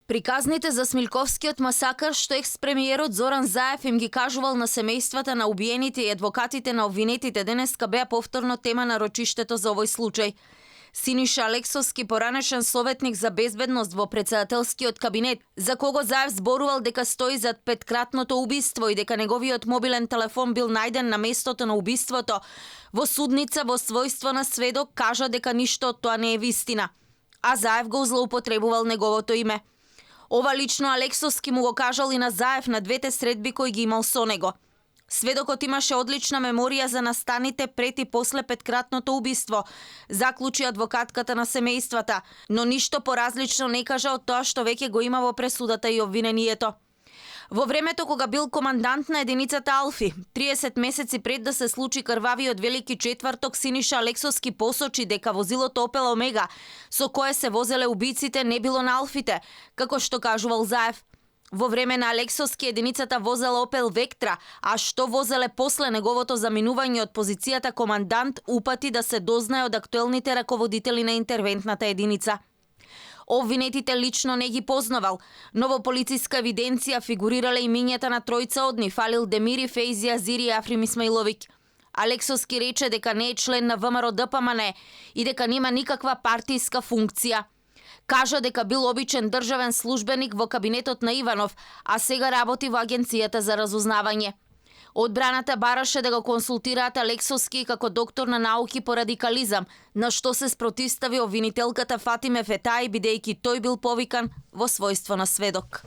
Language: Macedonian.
Приказните за Смилковскиот масакар што екс-премиерот Зоран Заев им ги кажувал на семејствата на убиените и адвокатите на обвинетите денеска беа повторно тема на рочиштето за овој случај. Синиша Алексовски, поранешен советник за безбедност во председателскиот кабинет, за кого Заев зборувал дека стои зад петкратното убиство и дека неговиот мобилен телефон бил најден на местото на убиството, во судница во својство на сведок кажа дека ништо од тоа не е вистина, а Заев го злоупотребувал неговото име. Ова лично Алексовски му го кажал и на Заев на двете средби кои ги имал со него. Сведокот имаше одлична меморија за настаните пред и после петкратното убиство, заклучи адвокатката на семејствата, но ништо поразлично не кажа од тоа што веќе го има во пресудата и обвинението. Во времето кога бил командант на единицата Алфи, 30 месеци пред да се случи крвавиот Велики четврток, Синиша Алексовски посочи дека возилото Опел Омега, со кое се возеле убиците, не било на Алфите, како што кажувал Заев. Во време на Алексовски единицата возела Опел Вектра, а што возеле после неговото заминување од позицијата командант, упати да се дознае од актуелните раководители на интервентната единица. Обвинетите лично не ги познавал, но во полициска евиденција фигурирале имињата на тројца од нив: Алил Демири, Фейзи Азири и Африм Исмаиловик. Алексовски рече дека не е член на ВМРО ДПМН и дека нема никаква партиска функција. Кажа дека бил обичен државен службеник во кабинетот на Иванов, а сега работи во Агенцијата за разузнавање. Одбраната бараше да го консултираат Алексовски како доктор на науки по радикализам, на што се спротивстави обвинителката Фатиме Фетаи, бидејќи тој бил повикан во својство на сведок.